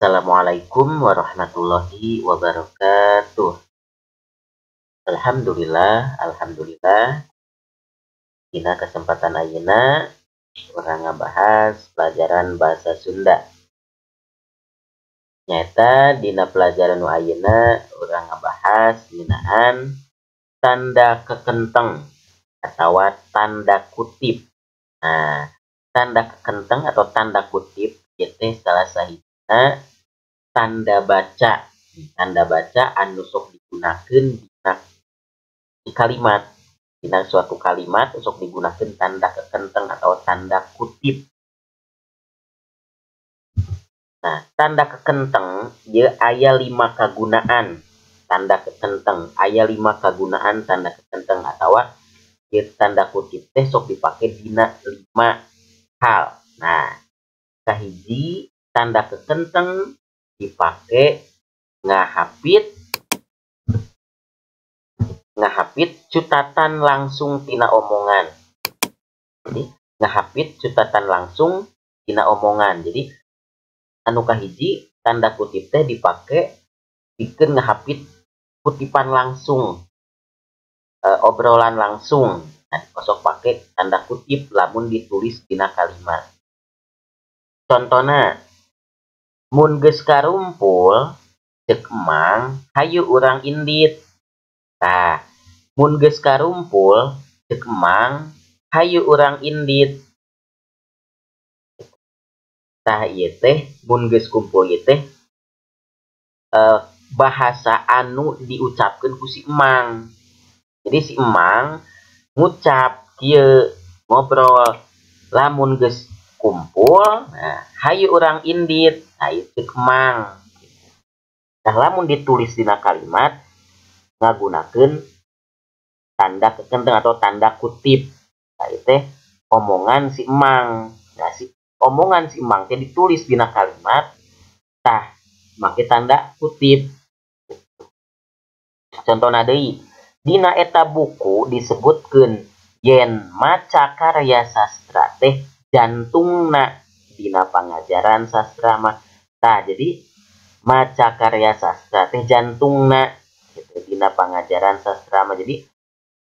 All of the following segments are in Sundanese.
Assalamualaikum warahmatullahi wabarakatuh. Alhamdulillah, alhamdulillah. Dina kesempatan ayeuna urang ngabahas pelajaran bahasa Sunda. Nyaeta dina pelajaran nu ayeuna urang ngabahas ngeunaan tanda kekenteng atawa tanda kutip. Nah, tanda kekenteng atau tanda kutip ieu teh salah sahijina tanda baca. Tanda baca anu sok digunakeun dina kalimat. Dina suatu kalimat sok digunakeun tanda kekenteng atau tanda kutip. Nah, tanda kekenteng ieu aya 5 kagunaan. Tanda kekenteng aya 5 kagunaan tanda kekenteng atawa ieu tanda kutip teh sok dipake dina 5 hal. Nah, kahiji tanda kekenteng dipake ngahapit cutatan langsung tina omongan. Jadi ngahapit cutatan langsung tina omongan. Jadi anu kahiji tanda kutip teh dipake pikeun ngahapit kutipan langsung, obrolan langsung. Nah, sok pake tanda kutip lamun ditulis dina kalimat. Contohna, mun geus karumpul ceuk emang hayu urang indit. Tah, mun geus karumpul ceuk emang hayu urang indit. Tah ieu teh mun geus kumpul ieu teh bahasa anu diucapkeun ku si emang. Jadi si emang ngucap kieu ngobrol lamun geus kumpul, nah hayu urang indit. Nah, ieu ceuk emang. Nah, lamun ditulis dina kalimat ngagunakeun tanda kekenteng atau tanda kutip. Nah, ieu teh omongan si emang. Nah, si omongan si emang teh ditulis dina kalimat, tah make tanda kutip. Contohna deui, dina eta buku disebutkeun yen maca karya sastra teh jantungna dina pangajaran sastra mah. Tah, jadi maca karya sastra teh jantungna gitu dina pangajaran sastra mah. Jadi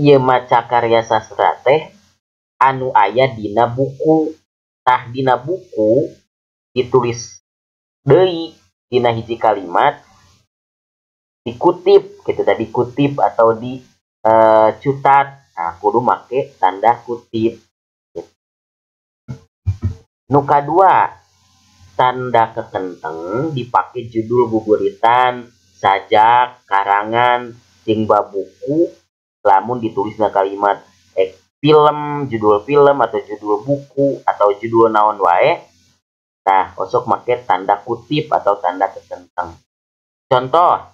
ieu maca karya sastra teh anu aya dina buku. Tah dina buku ditulis deui dina hiji kalimat dikutip gitu, tadi kutip atau di cutat. Nah, kudu make tanda kutip. Nu kadua, tanda kekenteng dipake judul buburitan, sajak, karangan, jeung buku lamun ditulis na kalimat film, judul film atau judul buku atau judul naon wae. Nah, osok make tanda kutip atau tanda kekenteng. Contoh,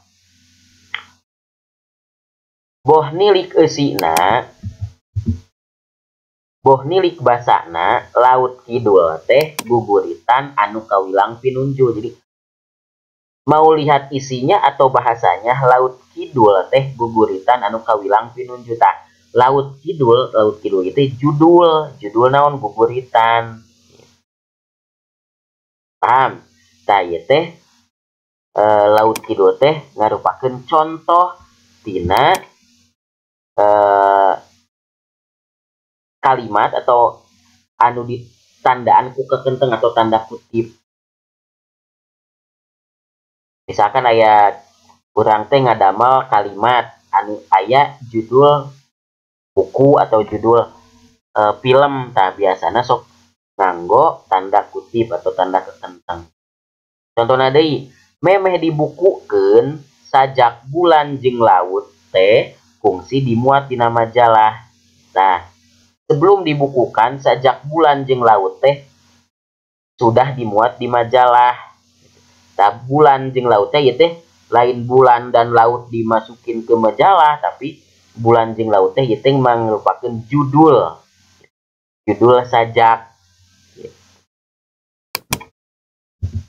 boh nilik eusina, boh nilik basana, laut kidul teh guguritan anu kawilang pinunjul. Jadi mau lihat isinya atau bahasanya, laut kidul teh guguritan anu kawilang pinunjul. Tah, laut kidul itu judul, judul naon guguritan. Paham? Tah ieu teh laut kidul teh ngarupakeun contoh tina kalimat atau anu ditandaan ku kekenteng atau tanda kutip. Misalkan aya urang teh ngadamel kalimat anu aya judul buku atau judul film, tah biasana sok nganggo tanda kutip atau tanda kekenteng. Contohna deui, memeh dibukukeun sajak bulan jeung laut teh kungsi dimuat dina majalah. Nah, sebelum dibukukan sajak bulan jeung laut teh sudah dimuat di majalah. Nah, bulan jeung laut teh ieu teh lain bulan dan laut dimasukin ke majalah, tapi bulan jeung laut teh ieu teh mangrupakeun judul. Judul sajak.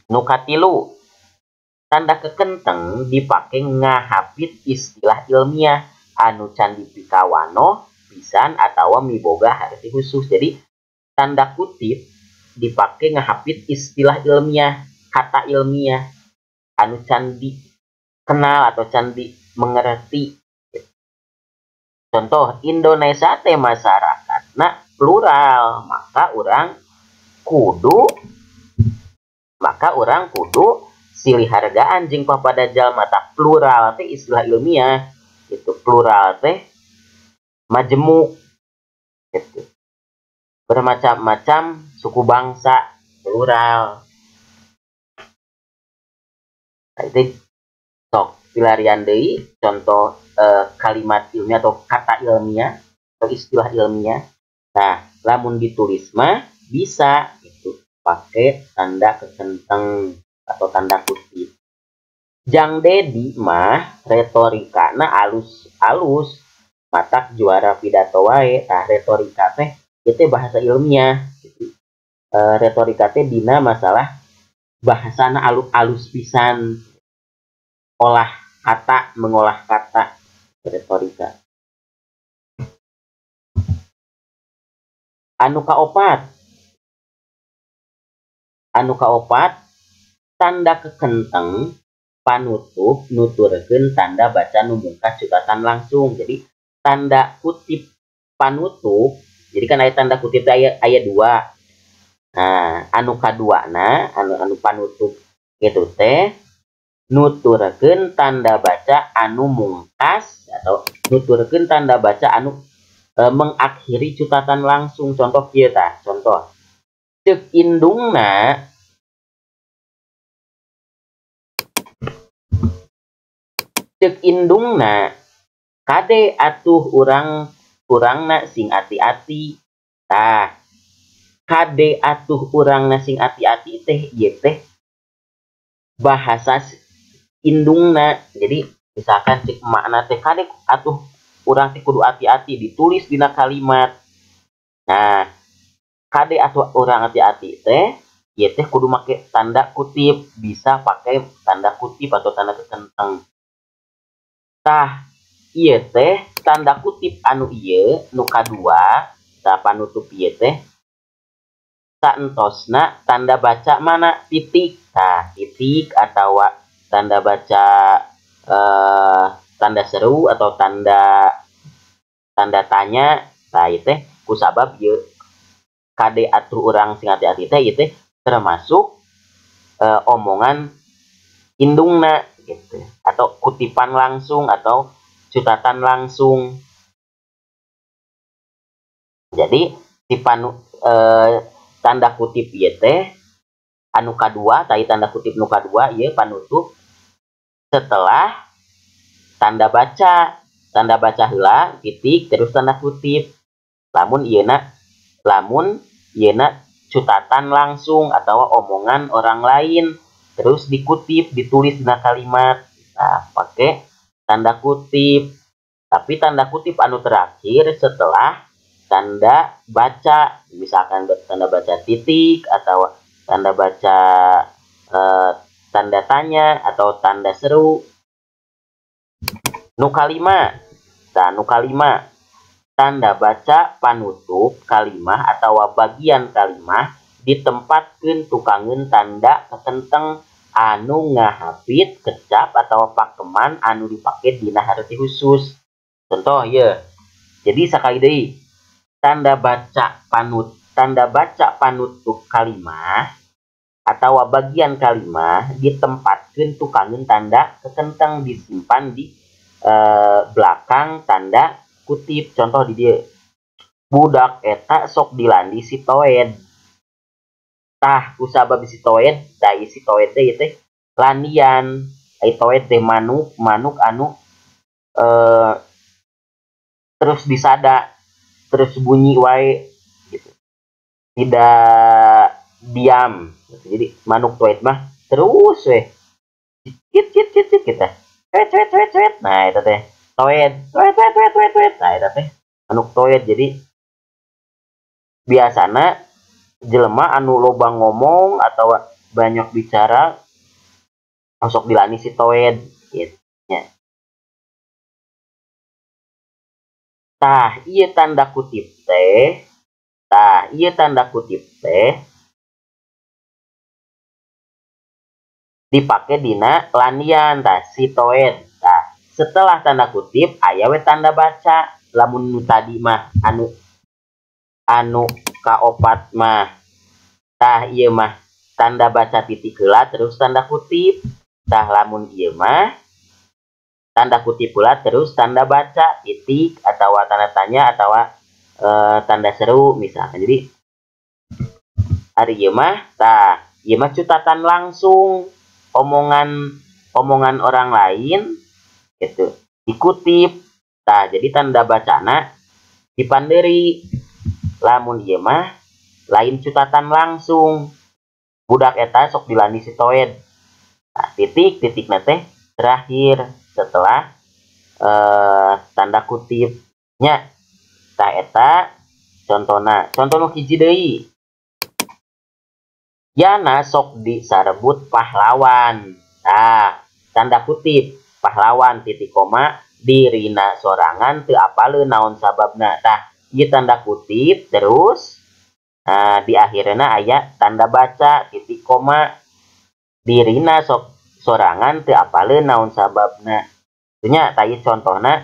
Nu katilu, tanda kekenteng dipake ngahapit istilah ilmiah anu can dipikawanoh pisan atawa miboga harti khusus. Jadi tanda kutip dipake ngahapit istilah ilmiah. kata ilmiah anu can dikenal atau can dimengerti. Contoh Indonesia teh masyarakatna plural, maka urang kudu silih hargaan jeung papada jalma. Tah plural teh istilah ilmiah itu, plural teh majemuk gitu, bermacam-macam suku bangsa, plural. Nah, itu sok pilarian deui contoh kalimat ilmiah atau kata ilmiah atau istilah ilmiah. Nah, lamun ditulis mah bisa itu pakai tanda kecenteng atau tanda kutip. Jang Dedi mah retorikana alus-alus, matak juara pidato wae. Tah retorika teh itu bahasa ilmiah. Retorika teh dina masalah bahasana alus pisan, olah kata, mengolah kata, retorika. Anu kaopat tanda kekenteng panutup nuturkeun tanda baca nu mungkas cutatan langsung. Jadi tanda kutip panutup, jadi kan aya tanda kutip aya dua. Nah, anu kaduana, anu panutup itu teh nuturkeun tanda baca anu mungkas atau nuturkeun tanda baca anu mengakhiri cutatan langsung. Contoh kieu tah, contoh ceuk indungna kade atuh urangna sing ati-ati. Tah kade atuh urangna sing ati-ati teh ieu teh bahasa indungna. Jadi misalkan cek makna teh kade atuh urang teh kudu ati-ati ditulis dina kalimat. Nah, kade atuh urang ati-ati teh ieu teh kudu make tanda kutip, bisa pakai tanda kutip atau tanda kecenteng. Tah ieu teh tanda kutip anu ieu nu kadua, tah panutup ieu teh saentosna tanda baca mana titik. Tah titik atau tanda baca tanda seru atau tanda tanya. Tah ieu teh kusabab ieu kade atuh urang sing ati-ati teh ieu teh termasuk omongan indungna gitu, atau kutipan langsung atau cutatan langsung. Jadi si tanda kutip ieu teh anu kadua, tadi tanda kutip nu kadua ieu panutup setelah tanda baca heula titik terus tanda kutip. Lamun ieuna cutatan langsung atau omongan orang lain terus dikutip, ditulis dina kalimat. Nah, pakai tanda kutip. Tapi tanda kutip anu terakhir setelah tanda baca, misalkan tanda baca titik atau tanda baca tanda tanya atau tanda seru. Nu kalima. Nah, nu kalima tanda baca panutup kalimah atau bagian kalimah ditempatkeun tukangeun tanda kekenteng anu ngahapit kecap atau pakeman anu dipake dina harti khusus. Contoh ya. Jadi sakali deui tanda baca panutup kalimah atau bagian kalimah ditempatkeun tukangeun tanda kekenteng disimpan di belakang tanda kutip. Contoh di dieu, budak eta sok dilandi si toed. Tah kusabab si toed, tah si toed teh ieu teh landian. Ai toed teh manuk anu terus disada, terus bunyi wae gitu. Tidak diam. Jadi manuk toed mah terus weh. Cit cit cit cit kita. Cuet cuet cuet cuet. Nah, eta teh toed, toed toed toed toed toed. Nah, eta teh manuk toed. Jadi biasana jelema anu loba ngomong atau banyak bicara sok dilani si toed gitu nya. Tah ieu tanda kutip teh, tah ieu tanda kutip teh Dipake dina landian tah si Toed. Tah, setelah tanda kutip aya we tanda baca. Lamun nu tadi mah anu anu kaopat mah, tah ieu mah tanda baca titik heula terus tanda kutip. Tah, lamun ieu mah tanda kutip pula terus tanda baca titik atau tanda tanya atau tanda seru misalnya. Jadi ari ieu mah, tah ieu mah cutatan langsung omongan omongan orang lain gitu dikutip. Tah, jadi tanda bacana dipandeuri. Lamun ieu mah lain cutatan langsung, budak eta sok dilandi si Toed. Nah, titik titik teh terakhir setelah tanda kutipnya. Tah, eta contohna. Contoh nu hiji deui, Yana sok disarebut pahlawan. Nah, tanda kutip pahlawan titik koma dirina sorangan teu apaleun naon sababna. Tah, ieu tanda kutip terus, nah, di akhirnya aya tanda baca titik koma, dirina sok sorangan teu apaleun naon sababna. Nya, tah, contohna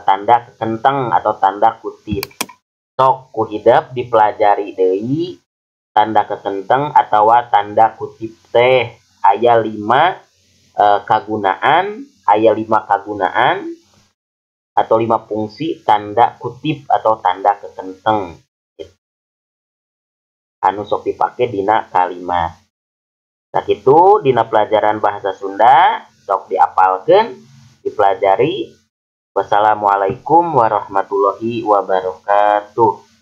tanda kekenteng atau tanda kutip. Sok ku hidep dipelajari deui tanda kekenteng atau tanda kutip teh aya 5 kagunaan, aya 5 kagunaan atau 5 fungsi tanda kutip atau tanda kekenteng anu sok dipake dina kalimat. Nah, itu dina pelajaran bahasa Sunda sok diapalkeun, dipelajari. Wassalamualaikum warahmatullahi wabarakatuh.